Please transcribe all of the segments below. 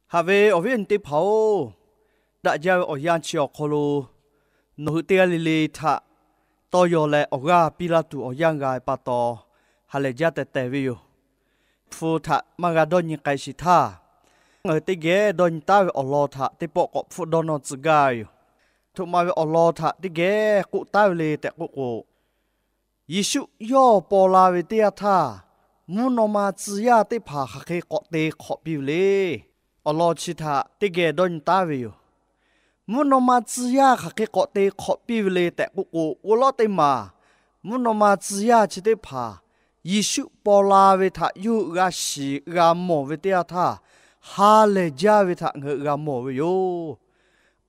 Haꞈ ve awˬ viˉ awˬ nyi teˇ hpaˍ-oˬ, daꞈ jaˇ ve awˬ yanˇ chi awˬ hk'aw lo nawˬ hui teˇ g'aˇ le le htaꞈ tawˇ yaw leh awˬ g'aˇ piˇ laˇ tuˬ awˬ yanˇ g'a ve pa taw, ha lehˬ jaˇ tehˬ tehˬ ve yoˬ. Hpu htaꞈ maˇ g'a dawˇ nyi k'ai sheˍ htaˇ, ngaˬ hui teˇ geh dawˇ nyi taˉ ve awˬ lawn htaꞈ teˇ pawˆ k'awꞈ hpfuhˆ dawˇ nawˇ tcuh gaˇ ve yoˬ. Htoꞈ ma ve awˬ lawn htaꞈ teˇ geh k'oˆ taˉ ve le tehꞈ k'oˆ k'o, Yeˍsuˆ yawˇ paw la ve teˇ yanˇ htaˇ, mvuhˇ naw ma tcuh yaˇ teˇ hpaˍ hk'aˬ hk'e k'awꞈ te hk'awꞈ piˇ ve le. Awˬ lawn chi htaꞈ teˇ geh dawˇ nyi taˉ ve yoˬ. Mvuhˇ naw ma tcuh yaˇ hk'aˬ hk'e k'awꞈ te hk'awꞈ piˇ ve le tehꞈ k'oˆ k'o, oˇ lawˉ teˇ maˬ mvuhˇ naw ma tcuh yaˇ chi teˇ hpaˍ Yeˍsuˆ paw la ve htaꞈ yawˇ hui g'a shiˍ g'a mawˬ ve teˇ yanˇ htaˇ, ha lehˬ jaˇ ve htaꞈ ngaˬ hui g'a mawˬ ve yoˬ.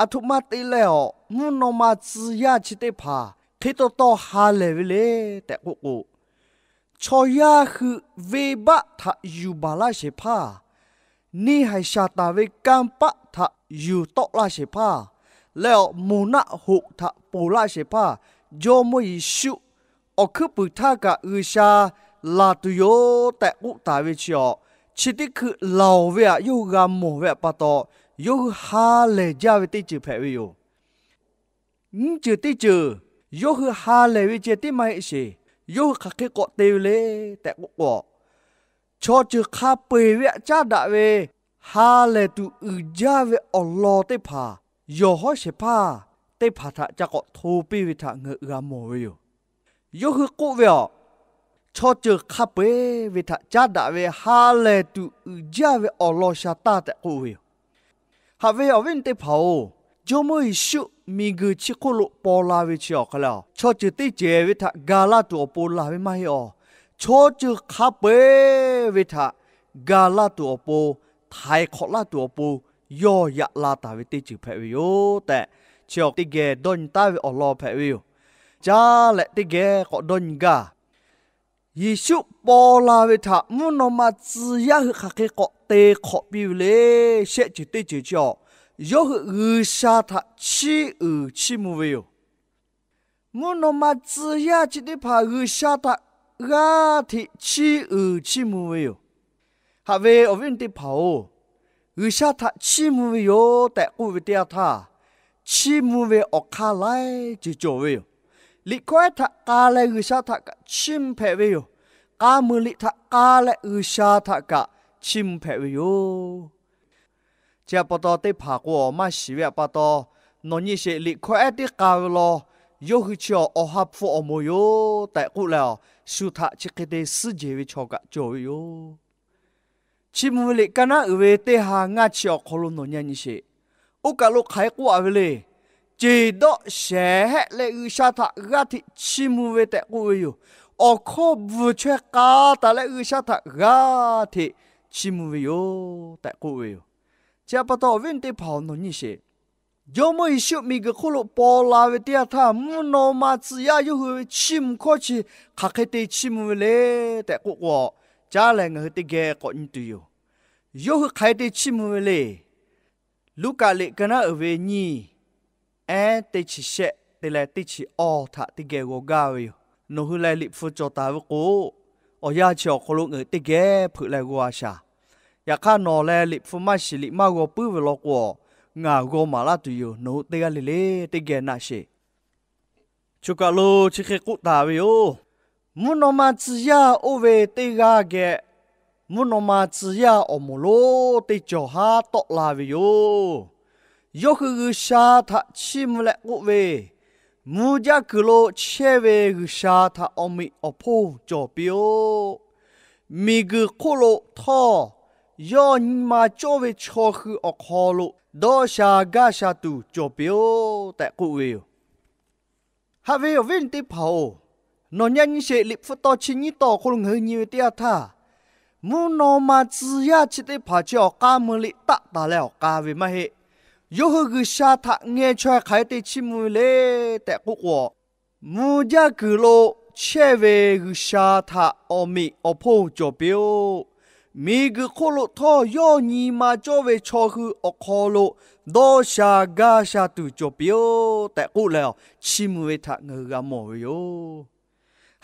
Aˬ htoꞈ ma te leh awˬ mvuhˇ naw ma tcuh yaˇ chi teˇ hpaˍ hk'e taw taw ha lehˬ ve le tehꞈ k'oˆ k'o, chaw yaˇ hui venˇbaˆ htaꞈ yuˬ baˬ laˇ shehˍ hpaˇ, neˇ haiˬ Saˍtanˍ ve kanˇ paˆ htaꞈ yuˬ tawˆ laˇ shehˍ hpaˇ, leh awˬ moˍ naˆ hoꞈ htaꞈ ponˬ laˇ shehˍ hpaˇ, Jawˇmawˇ Yeˍsuˆ awˬ hkuiˉ puiˍ htaˇ kaꞈ G'uiˬsha laˬ tuˬ yoˬ tehꞈ k'oˆ taˍ ve chi awˬ, chi teˇ hkui laˬ ve htaꞈ yawˇ hui g'a mawˬ ve pa taw, yawˇ hui ha lehˬ jaˇ ve teˇ ceuˬ hpehꞈ ve yoˬ. Nyiˇ ceuˬ teˇ ceuˬ yawˇ hui ha lehˬ ve ceh tiˉ maˇ heˆ sheˍ. Yawˇ hui hk'aˬ hk'e k'awꞈ te ve le tehꞈ k'oˆ k'o, chaw ceuˬ hk'a peu-eˬ ve htaꞈ caˉ daꞈ ve ha lehˬ tuˬ uiˍ jaˇ ve awˬ lawn teˇ hpaˍ, yawˬ hawˉ shehˍ hpaˇ teˇ hpaˍ htaꞈ ca k'awꞈ hto piˇ ve htaꞈ ngaˬ hui g'a mawˬ ve yoˬ. Yawˇ hui k'oˆ ve awˬ, chaw ceuˬ hk'a peu-eˬ ve htaꞈ caˉ daꞈ ve ha lehˬ tuˬ uiˍ jaˇ ve awˬ lawn sha taˇ tehꞈ k'oˆ ve yoˬ. Haꞈ ve awˬ viˉ awˬ nyi teˇ hpaˍ-oˬ, Jawˇmawˇ Yeˍsuˆ miˬguiˬ chi hk'oˆ lo paw la ve chi awˬ hk'aw lo, chaw ceuˬ teˇ ceuˬ ve htaꞈ ga laˇ tuˬ awˬ pon laˬ ve maˇ heˆ awˬ. Chaw ceuˬ hk'a peu-eˬ ve htaꞈ ga laˇ tuˬ awˬ pon, htaiˍ hk'awꞈ laˇ tuˬ awˬ pon yawˇ yaꞈ la taˍ ve teˇ ceuˬ hpehꞈ ve yoˬ tehꞈ, chi awˬ teˇ geh dawˇ nyi taˉ ve awˬ lawn hpehꞈ ve yoˬ. Caˇ leh teˇ geh k'awꞈ dawˇ nyi gaˇ. Yeˍsuˆ paw la ve htaꞈ mvuhˇ naw ma tcuh yaˇ hui hk'aˬ hk'e k'awꞈ te hk'awꞈ piˇ ve le. Shehˆ ceuˬ teˇ ceuˬ chi awˬ, yawˇ hui G'uiˬsha htaꞈ chiˇ uiˍ chiˇ mvuh ve yoˬ. Mvuhˇ naw ma tcuh yaˇ chi teˇ hpaˍ G'uiˬsha htaꞈ g'aˇ hteꞈ chiˇ uiˍ chiˇ mvuh ve yoˬ. Haꞈ ve awˬ viˉ awˬ nyi teˇ hpaˍ-oˬ, G'uiˬsha htaꞈ chiˇ mvuh ve yoˬ tehꞈ k'oˆ ve teˇ yanˇ htaˇ, chiˇ mvuh ve awˬ hk'aˇ laiˉ ceuˬ cawˬ ve yoˬ. Liꞈ hkawehˉ htaꞈ k'a leh G'uiˬsha htaꞈ kaꞈ chiˇ mvuh hpehꞈ ve yoˬ. K'a muiˬ liꞈ htaꞈ k'a leh G'uiˬsha htaꞈ kaꞈ chiˇ mvuh hpehꞈ ve yoˬ. Chi htaꞈ pa taw teˇ hpaˍ k'o maˇ shiˍ ve htaꞈ pa taw, nawˬ nyi sheˍ, liꞈ hkawehˉ teˇ k'a ve law, yawˇ hui chi awˬ awˬ ha hpu awˬ moˍ yoˬ tehꞈ k'oˆ leh, shu htaꞈ chi hk'e te suhˉ jehˬ ve chaw kaꞈ cawˬ ve yoˬ. Chiˇ mvuh ve liꞈ ka naˉ uiˍ ve teˇ ha ngaˇ chi awˬ hk'aw lo nawˬ nyi nyi sheˍ. Oˇ kaˬ lo hk'aˬ hk'e k'oˆ a ve le. Ceˬ dawˆ shehˍ hehˆ leh G'uiˬsha htaꞈ g'aˇ hteꞈ chiˇ mvuh ve tehꞈ k'oˆ ve yoˬ. Awˬ hkawˇ bvuhˬ chaweh k'a taˍ leh G'uiˬsha htaꞈ g'aˇ hteꞈ chiˇ mvuh ve yoˬ tehꞈ k'oˆ ve yoˬ. Chi htaꞈ pa taw awˬ viˉ awˬ nyi teˇ hpaˍ-oˬ, nawˬ nyi sheˍ. Jawˇmawˇ Yeˍsuˆ miˬguiˬ hk'oˆ lo paw la ve teˇ yanˇ htaˇ, mvuhˇ naw ma tcuh yaˇ yawˇ hui ve chiˇ mvuh hkawˇ chi hk'aˬ hk'e te chiˇ mvuh ve le tehꞈ k'oˆ k'o, caˇ leh ngaˬ hui teˇ geh k'awꞈ nyi tuˬ yoˬ. Yawˇ hui hk'aˬ hk'e te chiˇ mvuh ve le. Luˉkaꞈ liꞈ ka naˉ uiˍ ve nyiˇ, ehˉ teˇ chi shehˆ te leh teˇ chi awˇ htaꞈ teˇ geh g'aw gaˇ ve yoˬ. Nawˬ hui leh liꞈ hpu cawˬ taˍ ve k'o, awˬ yanˇ chi awˬ hk'aw lo ngaˬ hui teˇ geh hpeuꞈ leh g'aw a shaˍ. Yaꞈ hk'aˇ nawˬ leh liꞈ hpu maˇ shiˍ liꞈ maˇ g'aw puiˉ ve law k'o, ngaˬ g'aw maˍ laˇ tuˬ yoˬ. Nawˬ hui teˇ g'aˇ le le teˇ geh naꞈ sheˍ. Choˬ kaˬ lo chi hk'e k'oˆ taˍ ve yoˬ. Mvuhˇ naw ma tcuh yaˇ oˇ ve teˇ g'aˇ geh, mvuhˇ naw ma tcuh yaˇ awˬ moˍ lonˉ teˇ cawˬ haˉ tawˆ la ve yoˬ. Yawˇ hui G'uiˬsha htaꞈ chiˇ mvuh leh k'oˆ ve, Mvuh jaˇ kuiˬ lo chehˇ ve G'uiˬsha htaꞈ awˬ meꞈ awˬ hponˇ cawˬ piˇ-oˆ. Miˬguiˬ hk'oˆ lo htawˇ, yawˇ nyi ma cawˇ ve chaw hui awˬ hk'aw lo dawˇ sha gaˇ sha tuˬ cawˬ piˇ-oˆ tehꞈ k'oˆ ve yoˬ. Haꞈ ve awˬ viˉ awˬ nyi teˇ hpaˍ-oˬ, nawˬ nyi nyi sheˍ, liꞈ hpu taw chi nyiˇ taw awˬ hk'aw lo ngaˬ hui nyi ve teˇ yanˇ htaˇ, mvuhˇ naw ma tcuh yaˇ chi teˇ hpaˍ chi awˬ k'a muiˬ liꞈ taˆ taˍ leh awˬ k'a ve maˇ heˆ. Yawˇ hui G'uiˬsha htaꞈ ngeh chaweh hk'aˬ hk'e te chiˇ mvuh ve le tehꞈ k'oˆ k'o, mvuh jaˇ kuiˬ lo chehˇ ve G'uiˬsha htaꞈ awˬ meꞈ awˬ hponˇ cawˬ piˇ-oˆ. Miˬguiˬ hk'oˆ lo htawˇ yawˇ nyi ma cawˇ ve chaw hui awˬ hk'aw lo dawˇ sha gaˇ sha tuˬ cawˬ piˇ-oˆ tehꞈ k'oˆ leh, chiˇ mvuh ve htaꞈ ngaˬ hui g'a mawˬ ve yoˬ.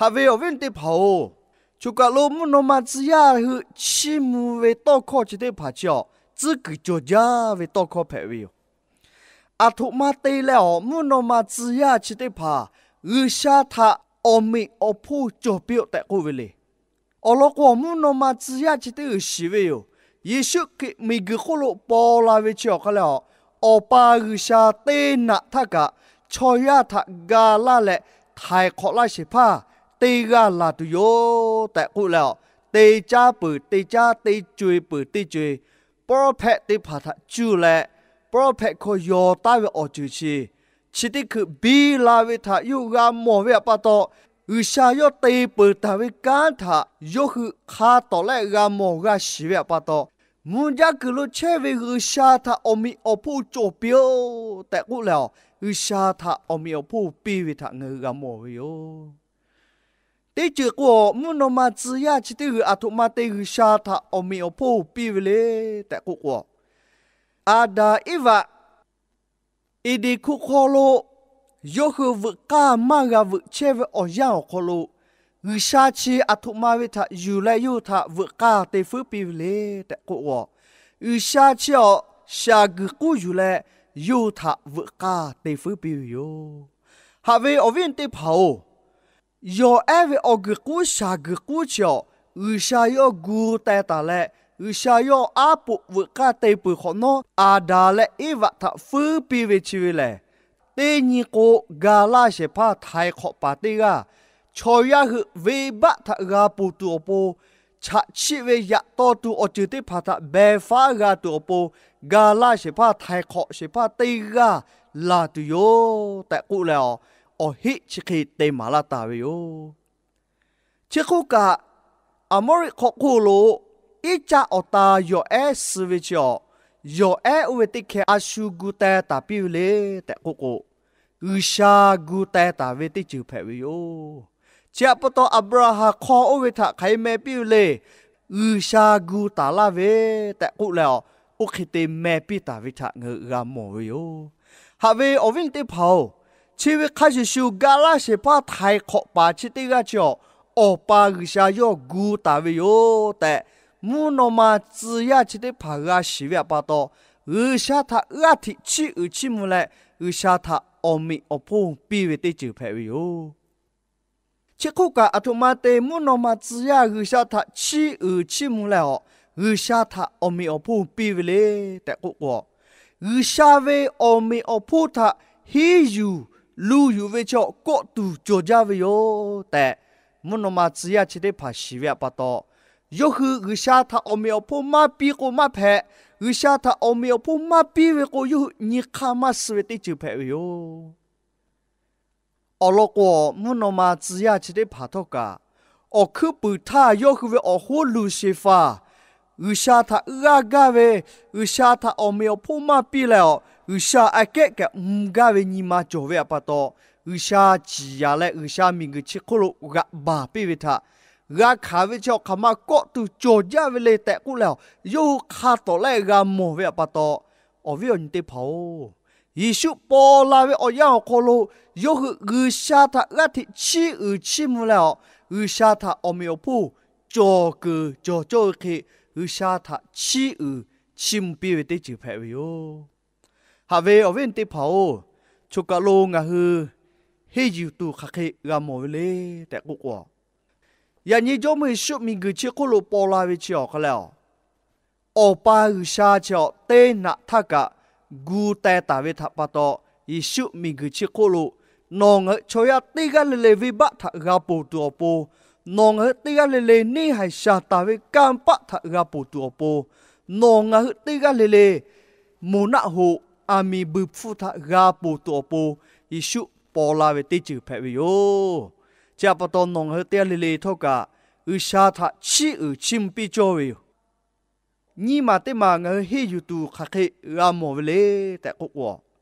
Haꞈ ve awˬ viˉ awˬ nyi teˇ hpaˍ-oˬ, choˬ kaˬ lo mvuhˇ naw ma tcuh yaˇ hui chiˇ mvuh ve tawˇ hkawˇ chi teˇ hpaˍ chi awˬ, tcuhˉ kuiˬ cawˬ jaˇ ve tawˇ hkawˇ hpehꞈ ve yoˬ. Aˬ htoꞈ ma te leh awˬ mvuhˇ naw ma tcuh yaˇ chi teˇ hpaˍ G'uiˬsha htaꞈ awˬ meꞈ awˬ hponˇ cawˬ piˇ-oˆ tehꞈ k'oˆ ve le. Awˬ lawn k'o, awˬ mvuhˇ naw ma tcuh yaˇ chi teˇ g'uiˬ shiˍ ve yoˬ. Yeˍsuˆ Hkriꞈ miˬguiˬ hk'oˆ lo paw la ve chi awˬ hk'aˇ leh, Awˬ pa G'uiˬsha teˇ naꞈ htaˇ kaꞈ chaw yaˇ htaꞈ ga laˇ leh htaiˍ hk'awꞈ laˇ shehˍ hpaˇ teˇ g'aˇ laˬ tuˬ yoˬ tehꞈ k'oˆ leh, te caˇ peuˬ teˇ caˇ, te co-e peuˬ teˇ co-e, prophet teˇ hpaˍ htaꞈ cuˇ leh, prophet hkawˇ yaw taˉ ve awˬ ceuˬ chi, chi teˇ hkui biˇ la ve htaꞈ yawˇ hui g'a mawˬ ve pa taw, G'uiˬsha yawˇ te peuˬ taˍ ve kanˉ htaꞈ yawˇ hui hk'a tawˍ leh g'a mawˬ g'a shiˍ ve pa taw, mvuh jaˇ kuiˬ lo chehˇ ve G'uiˬsha htaꞈ awˬ meꞈ awˬ hponˇ cawˬ piˇ-oˆ tehꞈ k'oˆ leh, G'uiˬsha htaꞈ awˬ meꞈ awˬ hponˇ piˇ ve htaꞈ ngaˬ hui g'a mawˬ ve yoˬ. Teˇ ceuˬ k'o, awˬ mvuhˇ naw ma tcuh yaˇ chi teˇ g'uiˬ aˬ htoꞈ ma te G'uiˬsha htaꞈ awˬ meꞈ awˬ hponˇ piˇ ve le tehꞈ k'oˆ k'o, Aˍdanˍ Eˇvaꞈ Eˍdenˍ hkuˆ hk'aw lo yawˇ hui veuꞈ k'aˇ maˇ g'a veuꞈ chehˇ ve awˬ yanˇ awˬ hk'aw lo, G'uiˬsha chi aˬ htoꞈ ma ve htaꞈ yuˬ leh yawˇ hui htaꞈ veuꞈ k'aˇ te feuˉ piˇ ve le tehꞈ k'oˆ k'o, G'uiˬsha chi awˬ shaˍ guiˬ k'uˉ yuˬ leh yawˇ hui htaꞈ veuꞈ k'aˇ te feuˉ piˇ ve yoˬ. Haꞈ ve awˬ viˉ teˇ hpaˍ-oˬ, yawˬ ehˉ ve awˬ guiˬ k'uˉ shaˍ guiˬ k'uˉ chi awˬ G'uiˬsha yawˇ gu teh taˍ leh, G'uiˬsha yawˇ aˉ poꞈ veuꞈ k'aˇ te peuˬ hk'awꞈ nawˉ, Aˍdanˍ leh Eˇvaꞈ htaꞈ feuˉ piˇ ve chi ve lehˬ, teˇ nyi k'o, ga laˇ shehˍ hpaˇ htaiˍ hk'awꞈ paˍ teˇ g'aˇ, chaw yaˇ hui venˇbaˆ htaꞈ g'a ponˬ tuˬ awˬ pon, chaꞈ chiˆ ve yaꞈ taw tuˬ awˬ ceuˬ teˇ hpaˍ htaꞈ beh faˉ g'a tuˬ awˬ pon, ga laˇ shehˍ hpaˇ htaiˍ hk'awꞈ shehˍ hpaˇ teˇ g'aˇ laˬ tuˬ yoˬ tehꞈ k'oˆ leh, awˬ heˆ chi hk'e te maˍ laˇ taˍ ve yoˬ. Chi hk'oˆ kaꞈ, Aˍmoˉriˆ hk'aw hk'oˆ lo iˉ caˆ awˬ ta yawˬ ehˉ suh ve chi awˬ, yawˬ ehˉ oˇ ve teˇ hkeh a shu gu teh taˍ piˇ ve le tehꞈ k'oˆ k'o, G'uiˬsha gu teh taˍ ve teˇ ceuˬ hpehꞈ ve yoˬ. Chi htaꞈ pa taw, Aˍbraˍhanˍ hk'aw oˇ ve htaꞈ hk'aˬ hk'e meh piˇ ve le. G'uiˬsha gu taˍ laˇ ve tehꞈ k'oˆ leh, oˇ hk'e te meh piˇ taˍ ve htaꞈ ngaˬ hui g'a mawˬ ve yoˬ. Haꞈ ve awˬ viˉ teˇ hpaˍ-oˬ, chi ve hk'a shuˍ shuˍ, ga laˇ shehˍ hpaˇ htaiˍ hk'awꞈ paˍ chi teˇ g'aˇ chi awˬ, Awˬ pa G'uiˬsha yawˇ gu taˍ ve yoˬ tehꞈ, mvuhˇ naw ma tcuh yaˇ chi teˇ hpaˍ g'a shiˍ ve pa taw, G'uiˬsha htaꞈ g'aˇ hteꞈ chiˇ uiˍ chiˇ mvuh leh, G'uiˬsha htaꞈ awˬ meꞈ awˬ hponˇ piˇ ve teˇ ceuˬ hpehꞈ ve yoˬ. Chi hk'oˆ kaꞈ, aˬ htoꞈ ma te mvuhˇ naw ma tcuh yaˇ G'uiˬsha htaꞈ chiˇ uiˍ chiˇ mvuh leh awˬ, G'uiˬsha htaꞈ awˬ meꞈ awˬ hponˇ piˇ ve le tehꞈ k'oˆ k'o, G'uiˬsha ve awˬ meꞈ awˬ hponˇ htaꞈ henˇ yuˬ luˬ yuˬ ve chi awˬ kawˆ tuˬ cawˬ jaˇ ve yoˬ tehꞈ, mvuhˇ naw ma tcuh yaˇ chi teˇ hpaˍ shiˍ ve pa taw, yawˇ hui G'uiˬsha htaꞈ awˬ meꞈ awˬ hponˇ maˇ piˇ k'o maˇ hpehꞈ. G'uiˬsha htaꞈ awˬ meꞈ awˬ hponˇ maˇ piˇ ve k'o, yawˇ hui nyi hk'aˇ maˇ suh ve teˇ ceuˬ hpehꞈ ve yoˬ. Awˬ lawn k'o, mvuhˇ naw ma tcuh yaˇ chi teˇ hpaˍ htawˇ kaꞈ, awˬ hkuiˉ puiˍ htaˇ yawˇ hui ve awˬ hoˉ luˬ sheˍ faˍ, G'uiˬsha htaꞈ g'aˇ gaˇ ve, G'uiˬsha htaꞈ awˬ meꞈ awˬ hponˇ maˇ piˇ leh awˬ, G'uiˬsha aꞈ kehˉ kaꞈ mvuh gaˇ ve nyi ma cawˬ ve pa taw, G'uiˬsha ciˍ yanˍ leh G'uiˬsha miˬguiˬ chi hk'oˆ lo g'aꞈ baˬ piˇ ve htaꞈ g'a hkanˍ ve chi awˬ hk'aˬ ma kawˆ tuˬ cawˬ jaˇ ve le tehꞈ k'oˆ leh, yawˇ hui hk'a tawˍ leh g'a mawˬ ve pa taw, awˬ viˉ awˬ nyi teˇ hpaˍ-oˬ, Yeˍsuˆ paw la ve awˬ yanˇ awˬ hk'aw lo, yawˇ hui G'uiˬsha htaꞈ g'aˇ hteꞈ chiˇ uiˍ chiˇ mvuh leh awˬ, G'uiˬsha htaꞈ awˬ meꞈ awˬ hponˇ cawˬ kuiˬ cawˬ cawˇ ve hk'e, G'uiˬsha htaꞈ chiˇ uiˍ chiˇ mvuh piˇ ve teˇ ceuˬ hpehꞈ ve yoˬ. Haꞈ ve awˬ viˉ teˇ hpaˍ-oˬ, choˬ kaˬ lo ngaˬ hui henˇ yuˬ tuˬ hk'aˬ hk'e g'a mawˬ ve le tehꞈ k'oˆ k'o, yaꞈ nyi Jawˇmawˇ Yeˍsuˆ miˬguiˬ chi hk'oˆ lo paw la ve chi awˬ hk'aw leh awˬ, Awˬ pa G'uiˬsha chi awˬ teˇ naꞈ htaˇ kaꞈ gu teh taˍ ve htaꞈ pa taw, Yeˍsuˆ miˬguiˬ chi hk'oˆ lo nawˬ ngaˬ hui chaw yaˇ teˇ g'aˇ le le venˇbaˆ htaꞈ g'a ponˬ tuˬ awˬ pon, nawˬ ngaˬ hui teˇ g'aˇ le le neˇhaiˬ shaˍ taˍ ve kanˇ paˆ htaꞈ g'a ponˬ tuˬ awˬ pon, nawˬ ngaˬ hui teˇ g'aˇ le le moˬ naˆ hoꞈ aˬ miˍ buiˬ hpfuh htaꞈ g'a ponˬ tuˬ awˬ pon, Yeˍsuˆ paw la ve teˇ ceuˬ hpehꞈ ve yoˬ. Chi htaꞈ pa taw, nawˬ ngaˬ hui teˇ g'aˇ le le htawˇ kaꞈ G'uiˬsha htaꞈ chiˇ uiˍ chiˇ mvuh piˇ cawˇ ve yoˬ. Nyiˇ maˬ teˇ maˬ ngaˬ hui henˇ yuˬ tuˬ hk'aˬ hk'e g'a mawˬ ve le tehꞈ k'oˆ k'o,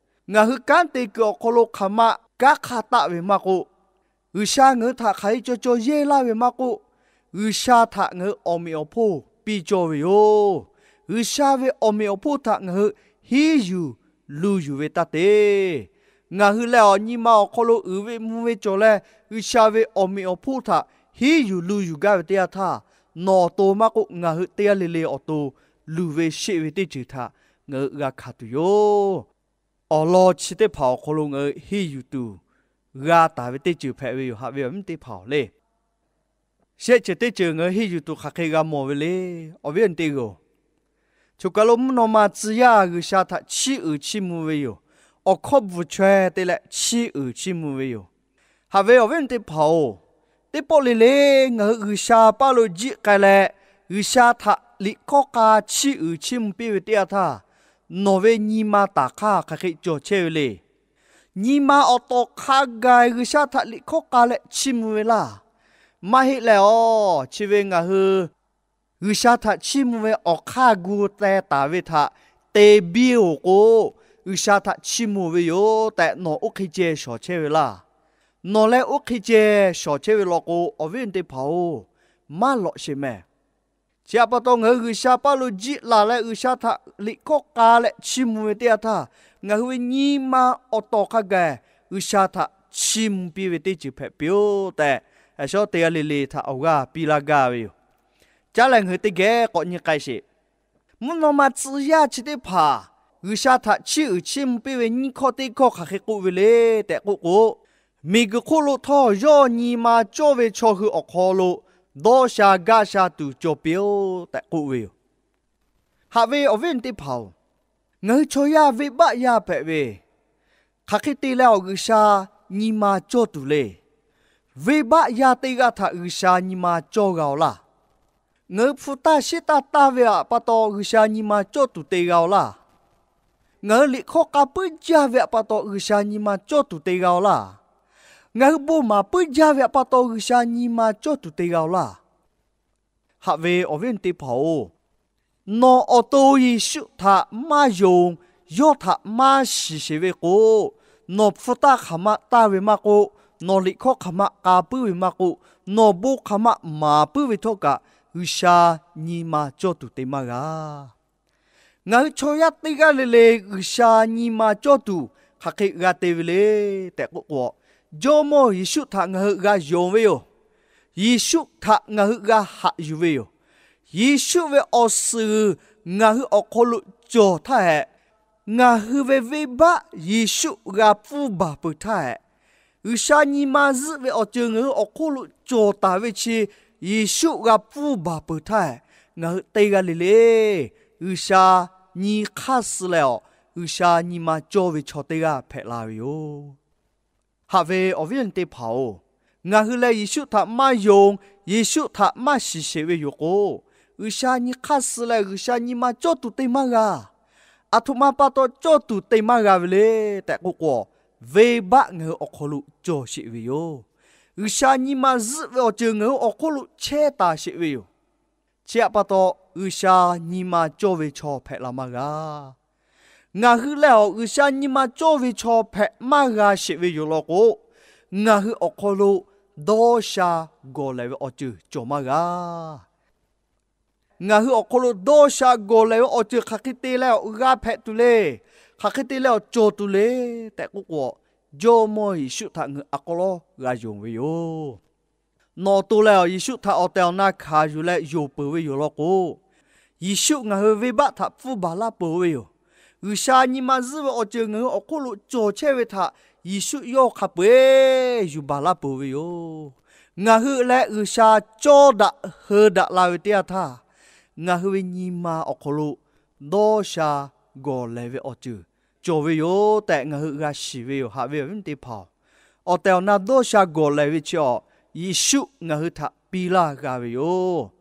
ngaˬ hui kanˉ te kuiˬ awˬ hk'aw lo hk'aˬ ma kanˉ hk'a taˆ ve maˇ k'oˆ, G'uiˬsha ngaˬ hui htaꞈ hk'aˬ hk'e caw caw yehˇ laˇ ve maˇ k'oˆ, G'uiˬsha htaꞈ ngaˬ hui awˬ meꞈ awˬ hponˇ piˇ cawˇ ve yoˬ. G'uiˬsha ve awˬ meꞈ awˬ hponˇ htaꞈ ngaˬ hui henˇ yuˬ luˬ yuˬ ve taˇ te. Ngaˬ hui leh awˬ nyi ma awˬ hk'aw lo uiˍ ve mvuh ve cawˬ leh, G'uiˬsha ve awˬ meꞈ awˬ hponˇ htaꞈ henˇ yuˬ luˬ yuˬ gaˇ ve teˇ yanˇ htaˇ, nawˬ awˬ to maˇ k'oˆ, ngaˬ hui teˇ g'aˇ le le awˬ to luˬ ve sheˆ ve teˇ ceuˬ htaꞈ ngaˬ hui g'a hkanˍ tuˬ yoˬ. Awˬ lawn chi teˇ hpaˍ awˬ hk'aw lo ngaˬ hui henˇ yuˬ tuˬ g'a taˍ ve teˇ ceuˬ hpehꞈ ve yoˬ, haꞈ ve awˬ viˉ teˇ hpaˍ-oˬ le. Shehˆ ceuˬ teˇ ceuˬ ngaˬ hui henˇ yuˬ tuˬ hk'aˬ hk'e g'a mawˬ ve le, awˬ viˉ awˬ nyi teˇ g'aˇ-oˬ. Choˬ kaˬ lo mvuhˇ naw ma tcuh yaˇ G'uiˬsha htaꞈ chiˇ uiˍ chiˇ mvuh ve yoˬ. Awˬ hkawˇ bvuhˬ chaweh te leh chiˇ uiˍ chiˇ mvuh ve yoˬ. Haꞈ ve awˬ viˉ awˬ nyi teˇ hpaˍ-oˬ, teˇ pawˆ le le ngaˬ hui G'uiˬsha paˇ lo jiˆ k'ai leh, G'uiˬsha htaꞈ liꞈ hkawˇ k'a chiˇ uiˍ chiˇ mvuh piˇ ve teˇ yanˇ htaˇ, nawˬ ve nyi ma taˍ hk'aˇ hk'aˬ hk'e cawˬ chehˇ ve le. Nyi ma awˬ tawˍ hk'a gaˬ G'uiˬsha htaꞈ liꞈ hkawˇ k'a leh chiˇ mvuh ve laˇ. Maˇ heˆ leh awˬ, chi ve ngaˬ hui G'uiˬsha htaꞈ chiˇ mvuh ve awˬ hk'aˇ gu teh taˍ ve htaꞈ te biˇ-oˬ k'o, G'uiˬsha htaꞈ chiˇ mvuh ve yoˬ tehꞈ nawˬ oˇ hk'e ceh shawˍ chehˇ ve laˇ. Nawˬ leh oˇ hk'e ceh shawˍ chehˇ ve law k'o, awˬ viˉ awˬ nyi teˇ hpaˍ-oˬ, maˇ lawꞈ sheˍ mehˍ. Chi htaꞈ pa taw ngaˬ hui G'uiˬsha paˇ lo jiˆ laˬ leh G'uiˬsha htaꞈ liꞈ hkawˇ k'a leh chiˇ mvuh ve teˇ yanˇ htaˇ, ngaˬ hui ve nyi ma awˬ tawˍ hk'a gaˬ G'uiˬsha htaꞈ chiˇ mvuh piˇ ve teˇ ceuˬ hpehꞈ piˇ-oˆ tehꞈ, yaꞈ shawˉ teˇ g'aˇ le le htaꞈ awˬ g'aˇ piˇ laˇ gaˇ ve yoˬ. Caˉ leh ngaˬ hui teˇ geh k'awꞈ nyi k'ai sheˍ. Mvuhˇ naw ma tcuh yaˇ chi teˇ hpaˍ G'uiˬsha htaꞈ chiˇ uiˍ chiˇ mvuh piˇ ve nyiˇ hkawˇ teˇ hkawˇ hk'aˬ hk'e k'oˆ ve le tehꞈ k'oˆ k'o, miˬguiˬ hk'oˆ lo htawˇ yawˇ nyi ma cawˇ ve chaw hui awˬ hk'aw lo dawˇ sha gaˇ sha tuˬ cawˬ piˇ-oˆ tehꞈ k'oˆ ve yoˬ. Haꞈ ve awˬ viˉ awˬ nyi teˇ hpaˍ-oˬ, ngaˬ hui chaw yaˇ venˇbaˆ yaˇ hpehꞈ ve, hk'aˬ hk'e te leh awˬ G'uiˬsha nyi ma cawˇ tuˬ le. Venˇbaˆ yaˇ teˇ g'aˇ htaꞈ G'uiˬsha nyi ma cawˇ g'a-oˬ laˇ. Ngaˬ hui hpu taˇ sheˉ taˇ taˇ ve htaꞈ pa taw G'uiˬsha nyi ma cawˇ tuˬ te g'a-oˬ laˇ. Ngaˬ hui liꞈ hkawˇ k'a puiˉ jaˇ ve htaꞈ pa taw G'uiˬsha nyi ma cawˇ tuˬ te g'a-oˬ laˇ. Ngaˬ hui bon maˍ puiˉ jaˇ ve htaꞈ pa taw G'uiˬsha nyi ma cawˇ tuˬ te g'a-oˬ laˇ. Haꞈ ve awˬ viˉ awˬ nyi teˇ hpaˍ-oˬ, nawˬ awˬ to Yeˍsuˆ htaꞈ maˇ yonˍ, yawˇ htaꞈ maˇ shiˍ sheˍ ve k'o, nawˬ hpu taˇ hk'aˬ ma taˇ ve maˇ k'oˆ, nawˬ liꞈ hkawˇ hk'aˬ ma k'a puiˉ ve maˇ k'oˆ, nawˬ bon hk'aˬ ma maˍ puiˉ ve htawˇ kaꞈ, G'uiˬsha nyi ma cawˇ tuˬ te maˇ g'a. Ngaˬ hui chaw yaˇ teˇ g'aˇ le le G'uiˬsha nyi ma cawˇ tuˬ hk'aˬ hk'e g'a te ve le tehꞈ k'oˆ k'o, Jawˇmawˇ Yeˍsuˆ htaꞈ ngaˬ hui g'a yonˍ ve yoˬ. Yeˍsuˆ htaꞈ ngaˬ hui g'a haꞈ yuˬ ve yoˬ. Yeˍsuˆ ve awˬ suhˍ ngaˬ hui awˬ hk'aw lo cawˬ htaˇ hehꞈ, ngaˬ hui ve venˇbaˆ Yeˍsuˆ g'a pfuhˇ baˬ peuˬ htaˇ hehꞈ, G'uiˬsha nyi ma zuhˆ ve awˬ ceuˬ ngaˬ hui awˬ hk'oˆ lo cawˬ taˍ ve chi Yeˍsuˆ g'a pfuhˇ baˬ peuˬ htaˇ hehꞈ, ngaˬ hui teˇ g'aˇ le le G'uiˬsha nyi hk'aˇ suh leh awˬ, G'uiˬsha nyi ma cawˇ ve chaw teˇ g'aˇ hpehꞈ la ve yoˬ. Haꞈ ve awˬ viˉ awˬ nyi teˇ hpaˍ-oˬ, ngaˬ hui leh Yeˍsuˆ htaꞈ maˇ yonˍ, Yeˍsuˆ htaꞈ maˇ shiˍ sheˍ ve yoˬ k'o, G'uiˬsha nyi hk'aˇ suh leh G'uiˬsha nyi ma cawˇ tuˬ te maˇ g'a. Aˬ htoꞈ ma pa taw cawˇ tuˬ te maˇ g'a ve le tehꞈ k'oˆ k'o, venˇbaˆ ngaˬ hui awˬ hk'aw lo cawˬ sheˍ ve yoˬ. G'uiˬsha nyi ma zuhˆ ve awˬ ceuˬ ngaˬ hui awˬ hk'oˆ lo chehˇ taˍ sheˍ ve yoˬ. Chi htaꞈ pa taw, G'uiˬsha nyi ma cawˇ ve chaw hpehꞈ la maˇ g'a. Ngaˬ hui leh awˬ G'uiˬsha nyi ma cawˇ ve chaw hpehꞈ maˇ g'a sheˍ ve yoˬ law k'o, ngaˬ hui awˬ hk'aw lo dawˇ sha gawˬ lehˬ ve awˬ ceuˬ cawˬ maˇ g'a. Ngaˬ hui awˬ hk'aw lo dawˇ sha gawˬ lehˬ ve awˬ ceuˬ hk'aˬ hk'e te leh awˬ g'a hpehꞈ tuˬ le, hk'aˬ hk'e te leh awˬ cawˬ tuˬ le tehꞈ k'oˆ k'o, Jawˇmawˇ Yeˍsuˆ htaꞈ ngaˬ hui a k'aw lawˉ g'a yonˍ ve yoˬ. Nawˬ awˬ to leh awˬ Yeˍsuˆ htaꞈ awˬ tehˬ awˬ na hkanˍ yuˬ leh yonˍ peuˬ ve yoˬ law k'o, Yeˍsuˆ ngaˬ hui venˇbaˆ htaꞈ pfuhˇ baˬ laˇ peuˬ ve yoˬ. G'uiˬsha nyi ma zuhˆ ve awˬ ceuˬ ngaˬ hui awˬ hk'oˆ lo cawˬ chehˇ ve htaꞈ Yeˍsuˆ yawˇ hk'a peu-eˬ yuˬ baˬ laˇ peuˬ ve yoˬ. Ngaˬ hui leh G'uiˬsha cawˇ daꞈ heu daꞈ la ve teˇ yanˇ htaˇ, ngaˬ hui ve nyi ma awˬ hk'aw lo dawˇ sha gawˬ lehˬ ve awˬ ceuˬ cawˬ ve yoˬ tehꞈ ngaˬ hui g'a shiˍ ve yoˬ. Haꞈ ve awˬ viˉ teˇ hpaˍ-oˬ, awˬ tehˬ awˬ na dawˇ sha gawˬ lehˬ ve chi awˬ, Yeˍsuˆ ngaˬ hui htaꞈ piˇ laˇ g'a ve yoˬ.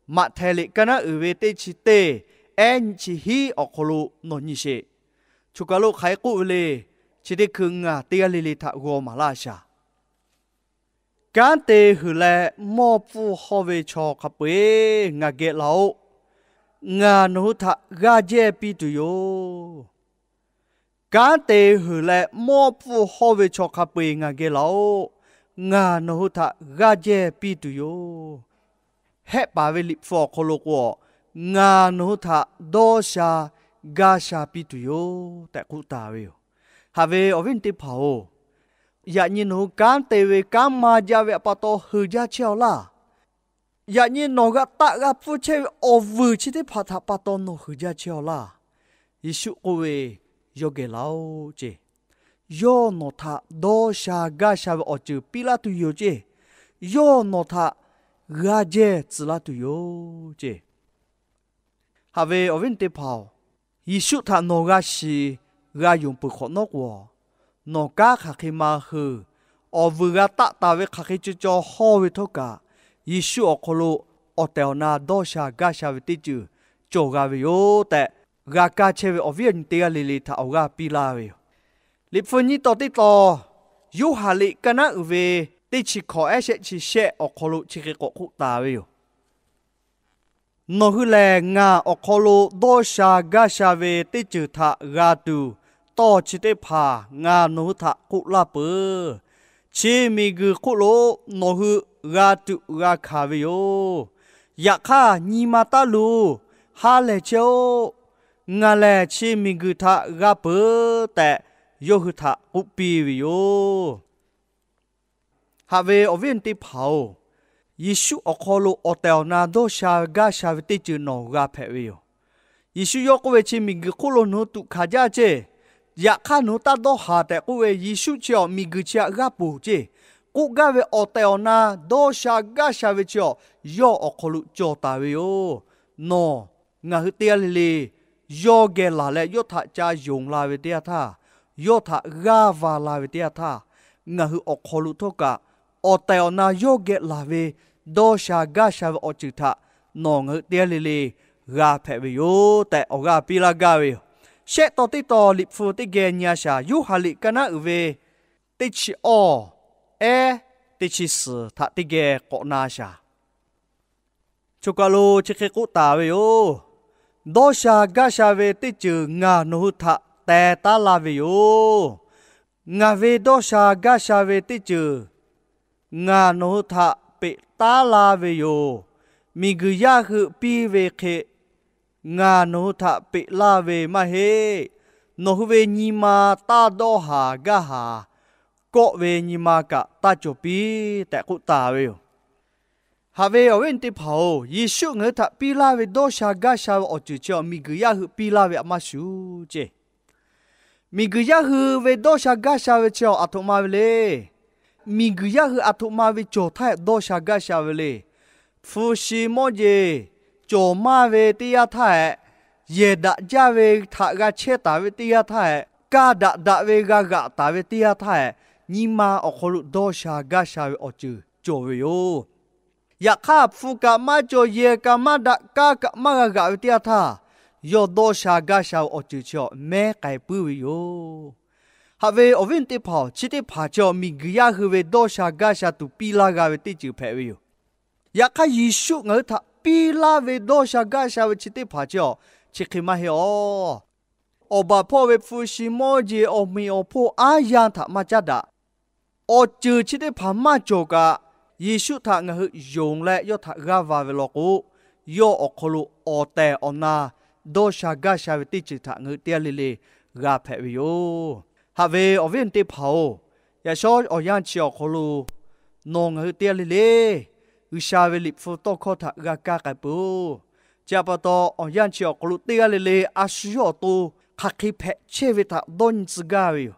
Maꞈhtehˍ liꞈ kaˇ naˉ uiˍ ve teˇ chi teˇ, ehˉ nyi chi hiˉ awˬ hk'aw lo nawˬ nyi sheˍ. Choˬ kaˬ lo hk'aˬ hk'e k'oˆ ve le. Chi teˇ hkui ngaˬ teˇ g'aˇ le le htaꞈ g'aw maˍ laˇ shaˍ. Kanˉ te heuˬ leh mawˇ pfuhˇ hawˇ ve chaw hk'a peu-eˬ ngaˬ geh laˬ-oꞈ. Ngaˬ nawˬ hui htaꞈ g'aˇ jehˇ piˇ tuˬ yoˬ. Kanˉ te heuˬ leh mawˇ pfuhˇ hawˇ ve chaw hk'a peu-eˬ ngaˬ geh laˬ-oꞈ. Ngaˬ nawˬ hui htaꞈ g'aˇ jehˇ piˇ tuˬ yoˬ. Hehˆ paˍ ve Liꞈ hpu awˬ hk'aw lo k'o, ngaˬ nawˬ hui htaꞈ dawˇ sha gaˇ sha piˇ tuˬ yoˬ tehꞈ k'oˆ taˍ ve yoˬ. Haꞈ ve awˬ viˉ teˇ hpaˍ-oˬ, yaꞈ nyi nawˬ hui kanˉ te ve kanˉ maˇ jaˇ ve pa taw heuˬ jaˇ chehˇ-aw laˇ. Yaꞈ nyi nawˬ g'a taˆ g'a pfuhˇ chehˇ ve awˬ vuiˬ chi teˇ hpaˍ htaꞈ pa taw nawˬ huiˍ jaˇ chehˇ-aw laˇ. Yeˍsuˆ k'oˆ ve, Yawˇ geh laˇ-oˆ ceˇ. Yawˇ nawˬ htaꞈ dawˇ sha gaˇ sha ve awˬ ceuˬ piˇ laˇ tuˬ yoˬ ceˇ. Yawˇ nawˬ htaꞈ g'a jehˇ tcuh laˇ tuˬ yoˬ ceˇ. Haꞈ ve awˬ viˉ teˇ hpaˍ-oˬ, Yeˍsuˆ htaꞈ nawˬ g'a shiˍ g'a yonˍ peuˬ hk'awꞈ nawˉ k'o, nawˬ kanˉ hk'aˬ hk'e ma hui, awˬ vuiˬ g'a taˆ taˍ ve hk'aˬ hk'e caw caw hawˇ ve htawˇ kaꞈ, Yeˍsuˆ awˬ hk'aw lo awˬ tehˬ awˬ na dawˇ sha gaˇ sha ve teˇ ceuˬ cawˬ g'a ve yoˬ tehꞈ, g'a kaˇ chehˇ ve awˬ viˉ awˬ nyi teˇ g'aˇ le le htaꞈ awˬ g'aˇ piˇ laˇ ve yoˬ. Liꞈ hpu nyiˇ tawn teˇ tawn, Yoˇhanˬ liꞈ kaˇ naˉ uiˍ ve teˇ chi hkawꞈ ehˉ shehˆ chi shehˆ awˬ hk'aw lo chi hk'e k'awꞈ k'oˆ taˍ ve yoˬ. Nawˬ hui lehˬ ngaˬ awˬ hk'aw lo dawˇ sha gaˇ sha ve teˇ ceuˬ htaꞈ g'a tuˬ, tawˇ chi teˇ hpaˍ ngaˬ nawˬ hui htaꞈ k'oˆ laˇ peuˬ. Chi miˬguiˬ hk'oˆ lo nawˬ hui g'a tuꞈ g'a hkanˍ ve yoˬ. Yaꞈ hk'aˇ, nyi ma taˇ luˬ, ha lehˬ chehˇ-oˆ. Ngaˬ lehˬ chi miˬguiˬ htaꞈ g'a peuˬ tehꞈ, yawˇ hui htaꞈ k'oˆ piˇ ve yoˬ. Haꞈ ve awˬ viˉ awˬ nyi teˇ hpaˍ-oˬ, Yeˍsuˆ awˬ hk'aw lo awˬ tehˬ awˬ na dawˇ sha gaˇ sha ve teˇ ceuˬ nawˬ g'a hpehꞈ ve yoˬ. Yeˍsuˆ yawˇ k'oˆ ve, Chi miˬguiˬ hk'oˆ lo nawˬ hui tuꞈ hkanˍ jaˇ ceˇ. Yaꞈ hk'aˇ nawˬ hui taˇ dawˇ haˍ tehꞈ k'oˆ ve, Yeˍsuˆ chi awˬ miˬguiˬ chi htaꞈ g'aˇ poˬ ceˇ. K'oˆ gaˇ ve awˬ tehˬ awˬ na dawˇ sha gaˇ sha ve chi awˬ yawˇ awˬ hk'aw lo cawˬ taˍ ve yoˬ. Nawˬ ngaˬ hui teˇ g'aˇ le le yawˇ geh laˬ leh yawˇ htaꞈ ca yonˍ la ve teˇ yanˇ htaˇ, yawˇ htaꞈ g'aˇ va la ve teˇ yanˇ htaˇ, ngaˬ hui awˬ hk'aw lo htawˇ kaꞈ awˬ tehˬ awˬ na yawˇ geh laˬ ve dawˇ sha gaˇ sha ve awˬ ceuˬ htaꞈ nawˬ ngaˬ hui teˇ g'aˇ le le g'a hpehꞈ ve yoˬ tehꞈ awˬ g'aˇ piˇ laˇ gaˇ ve yoˬ. Shehˆ tawn teˇ tawn Liꞈ hpu teˇ geh nyi a shaˍ. Yoˇhanˬ liꞈ kaˇ naˉ uiˍ ve teˇ chi awˇ ehˉ teˇ chi suhˍ htaꞈ teˇ geh k'awꞈ na shaˍ. Choˬ kaˬ lo chi hk'e k'oˆ taˍ ve yoˬ. Dawˇ sha gaˇ sha ve teˇ ceuˬ ngaˬ nawˬ hui htaꞈ teh taˉ laˇ ve yoˬ. Ngaˬ ve dawˇ sha gaˇ sha ve teˇ ceuˬ ngaˬ nawˬ hui htaꞈ peꞈ taˉ laˇ ve yoˬ. Miˬguiˬ yaˇ hui piˇ ve hk'e ngaˬ nawˬ hui htaꞈ peꞈ laˇ ve maˇ heˆ. Nawˬ hui ve nyi ma taˇ dawˇ haˍ gaˇ haˍ. Kawˆ ve nyi ma kaꞈ taˇ cawˬ piˇ tehꞈ k'oˆ taˍ ve yoˬ. Haꞈ ve awˬ viˉ awˬ nyi teˇ hpaˍ-oˬ, Yeˍsuˆ ngaˬ hui htaꞈ piˇ laˇ ve dawˇ sha gaˇ sha ve awˬ ceuˬ chi awˬ miˬguiˬ yaˇ hui piˇ laˇ ve a maˇ shuˍ ceˇ. Miˬguiˬ yaˇ hui ve dawˇ sha gaˇ sha ve chi awˬ aˬ htoꞈ ma ve le. Miˬguiˬ yaˇ hui aˬ htoꞈ ma ve cawˬ htaˇ hehꞈ dawˇ sha gaˇ sha ve le. Hpu shi mawˇ jeˬ cawˬ maˇ ve teˇ yanˇ htaˇ hehꞈ, yehˬ daꞈ jaˇ ve htaꞈ g'a chehˇ taˍ ve teˇ yanˇ htaˇ hehꞈ, kaˇ daꞈ daꞈ ve g'a g'aꞈ taˍ ve teˇ yanˇ htaˇ hehꞈ, nyi ma awˬ hk'aw lo dawˇ sha gaˇ sha ve awˬ ceuˬ cawˬ ve yoˬ. Yaꞈ hk'aˇ, hpu kaꞈ maˇ cawˬ, yehˬ kaꞈ maˇ daꞈ, kaˇ kaꞈ maˇ g'a g'aꞈ ve teˇ yanˇ htaˇ, yawˇ dawˇ sha gaˇ sha ve awˬ ceuˬ chi awˬ mehˉ k'ai puiˉ ve yoˬ. Haꞈ ve awˬ viˉ teˇ hpaˍ-oˬ, chi teˇ hpaˍ chi awˬ miˬguiˬ yaˇ hui ve dawˇ sha gaˇ sha tuˬ piˇ laˇ g'a ve teˇ ceuˬ hpehꞈ ve yoˬ. Yaꞈ hk'aˇ, Yeˍsuˆ ngaˬ hui htaꞈ piˇ laˇ ve dawˇ sha gaˇ sha ve chi teˇ hpaˍ chi awˬ chi hk'e maˇ heˆ-oˬ. Awˬ baˬ hpawˇ ve hpu shi mawˇ jeˬ awˬ meꞈ awˬ hponˇ aˉ yanˇ htaꞈ maˇ caˉ daꞈ. Awˬ ceuˬ chi teˇ hpaˍ maˇ cawˬ kaꞈ, Yeˍsuˆ htaꞈ ngaˬ hui yonˍ leh yawˇ htaꞈ g'aˇ va ve law k'o, yawˇ awˬ hk'aw lo awˬ tehˬ awˬ na dawˇ sha gaˇ sha ve teˇ ceuˬ htaꞈ ngaˬ hui teˇ g'aˇ le le g'a hpehꞈ ve yoˬ. Haꞈ ve awˬ viˉ awˬ nyi teˇ hpaˍ-oˬ, yaꞈ shawˉ awˬ yanˇ chi awˬ hk'aw lo nawˬ ngaˬ hui teˇ g'aˇ le le G'uiˬsha ve Liꞈ hpu tawˇ hkawˇ htaꞈ g'a kaˇ k'ai peuˬ-oˬ. Chi htaꞈ pa taw, awˬ yanˇ chi awˬ hk'aw lo teˇ g'aˇ le le a shu yawˇ awˬ to hk'aˬ hk'e hpehꞈ chehˇ ve htaꞈ dawˇ nyi tcuh gaˇ ve yoˬ.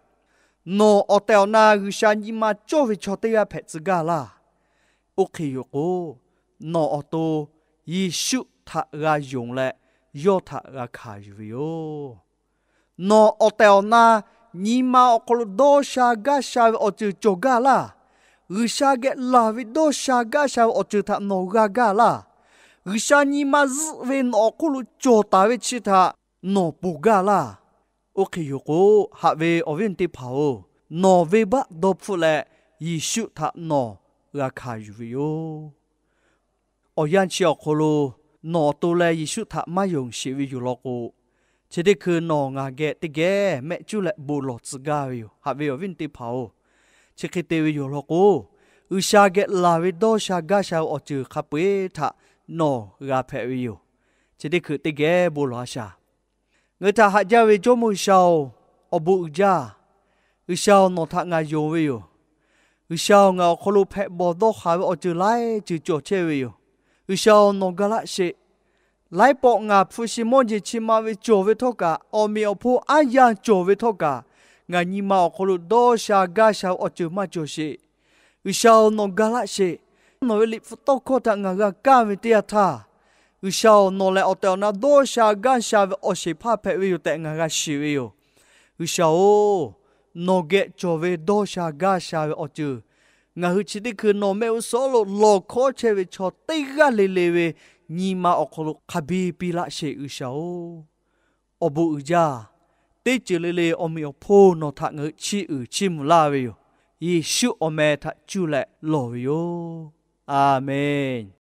Nawˬ awˬ tehˬ awˬ na G'uiˬsha nyi ma cawˇ ve chaw teˇ g'aˇ hpehꞈ tcuh gaˇ laˇ. Oˇ hk'e yoˬ k'o, nawˬ awˬ to Yeˍsuˆ htaꞈ g'a yonˍ leh, yawˇ htaꞈ g'a hkanˍ yuˬ ve yoˬ. Nawˬ awˬ tehˬ awˬ na nyi ma awˬ hk'aw lo dawˇ sha gaˇ sha ve awˬ ceuˬ cawˬ gaˇ laˇ. G'uiˬsha geh laˬ ve dawˇ sha gaˇ sha ve awˬ ceuˬ htaꞈ nawˬ g'a gaˇ laˇ. G'uiˬsha nyi ma zuhˆ ve nawˬ awˬ hk'oˆ lo cawˬ taˍ ve chi htaꞈ nawˬ ponˬ gaˇ laˇ. Oˇ hk'e yoˬ k'o, haꞈ ve awˬ viˉ awˬ nyi teˇ hpaˍ-oˬ, nawˬ venˇbaˆ dawˇ hpfuhˆ leh Yeˍsuˆ htaꞈ nawˬ g'a hkanˍ yuˬ ve yoˬ. Awˬ yanˇ chi awˬ hk'aw lo nawˬ awˬ to leh Yeˍsuˆ htaꞈ maˇ yonˍ sheˍ ve yoˬ law k'o, chi teˇ hkui nawˬ ngaˬ geh teˇ geh mehˆ cuˉ leh bon lawˬ tcuh gaˇ ve yoˬ. Haꞈ ve awˬ viˉ awˬ nyi teˇ hpaˍ-oˬ, chi hk'e te ve yoˬ law k'o, G'uiˬsha geh laˬ ve dawˇ sha gaˇ sha ve awˬ ceuˬ hk'a peu-eˬ htaꞈ nawˬ g'a hpehꞈ ve yoˬ. Chi teˇ hkui teˇ geh bon lawˬ a shaˍ. Ngaˬ hui htaꞈ haꞈ jaˇ ve Jawˇmawˇ G'uiˬsha-oˬ, awˬ bon uiˍ jaˇ. G'uiˬsha-oˬ, nawˬ htaꞈ ngaˬ yonˍ ve yoˬ. G'uiˬsha-oˬ, ngaˬ awˬ hk'aw lo hpehꞈ bawˬ dawˇ haˍ ve awˬ ceuˬ laiˉ ceuˬ cawˬ chehˇ ve yoˬ. G'uiˬsha-oˬ, nawˬ ga laˇ sheˍ. Laiˉ pawˆ ngaˬ hpu shi mawˇ jeˬ chi ma ve cawˬ ve htawˇ kaꞈ, awˬ meꞈ awˬ hponˇ aˉ yanˇ cawˬ ve htawˇ kaꞈ, ngaˬ nyi ma awˬ hk'aw lo dawˇ sha gaˇ sha ve awˬ ceuˬ maˇ cawˬ sheˍ. G'uiˬsha-oˬ, nawˬ ga laˇ sheˍ. Nawˬ ve liꞈ hpu tawˇ hkawˇ htaꞈ ngaˬ g'a kaˇ ve teˇ yanˇ htaˇ, G'uiˬsha-oˬ, nawˬ lehˬ awˬ tehˬ awˬ na dawˇ sha gaˇ sha ve awˬ sheˍ hpaˇ hpehꞈ ve yoˬ tehꞈ ngaˬ g'a shiˍ ve yoˬ. G'uiˬsha-oˬ, nawˬ geh cawˬ ve dawˇ sha gaˇ sha ve awˬ ceuˬ ngaˬ hui chi teˇ hkui nawˬ mehˆ g'uˇ suhˍ lo lawˬ hkawˉ chehˇ ve chaw teˇ g'aˇ le le ve nyi ma awˬ hk'aw lo hk'a biˇ piˇ laˇ sheˍ, G'uiˬsha-oˬ. Awˬ bon uiˍ jaˇ. Teˇ ceuˬ le le awˬ meꞈ awˬ hponˇ nawˬ htaꞈ ngaˬ hui chiˇ uiˍ chiˇ mvuh laˇ ve yoˬ. Yeˍsuˆ awˬ meh htaꞈ cuˇ leh lawˬ ve yoˬ. A menˬ.